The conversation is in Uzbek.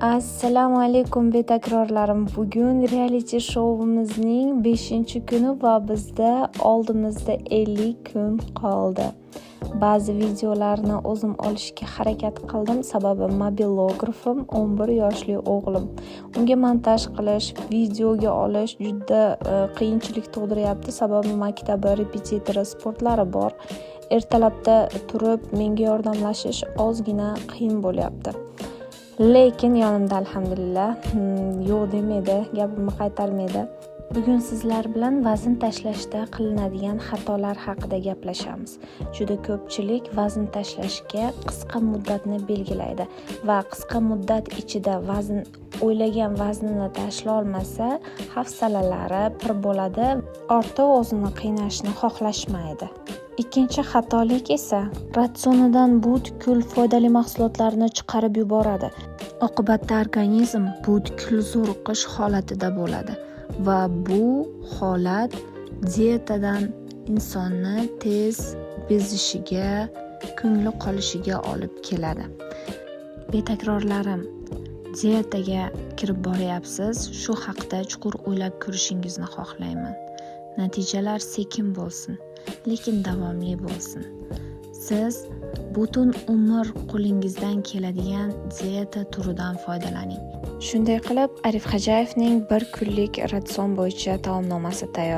Assalomu alaykum, betakrorlarim! Bugun reality shouvimizning 5-kuni va bizda oldimizda 50 kun qoldi. Ba'zi videolarni o'zim olishga harakat qildim, sababi mobilografim 11 yoshli o'g'lim. Unga montaj qilish, videoga olish juda qiyinchilik tug'diryapti, sababi maktabi, repetitori, sportlari bor. Ertalabda turib menga yordamlashish ozgina qiyin bo'lyapti. Lekin yonimda, alhamdulillah, yo'q demaydi, gapimni qaytarmaydi. Bugun sizlar bilan vazn tashlashda qilinadigan xatolar haqida gaplashamiz. Juda ko'pchilik vazn tashlashga qisqa muddatni belgilaydi va qisqa muddat ichida vazn o'ylagan vaznini tashlolmasa, hafsalalari pir bo'ladi, ortiq o'zini qiynashni xohlashmaydi. Ikkinchi xatolik esa ratsionidan butkul foydali mahsulotlarni chiqarib yuboradi. Oqibatda organizm butkul zo'riqish holatida bo'ladi va bu holat dietadan insonni tez bezishiga, ko'ngli qolishiga olib keladi. Betakrorlarim, dietaga kirib boryapsiz, shu haqda chuqur o'ylab ko'rishingizni xohlayman. Natijalar sekin bo'lsin, lekin davomli bo'lsin. Siz butun umr qo'lingizdan keladigan dieta turidan foydalaning. Shunday qilib, Arif Hajayevning bir kunlik ratsion bo'yicha taomnomasi tayyor.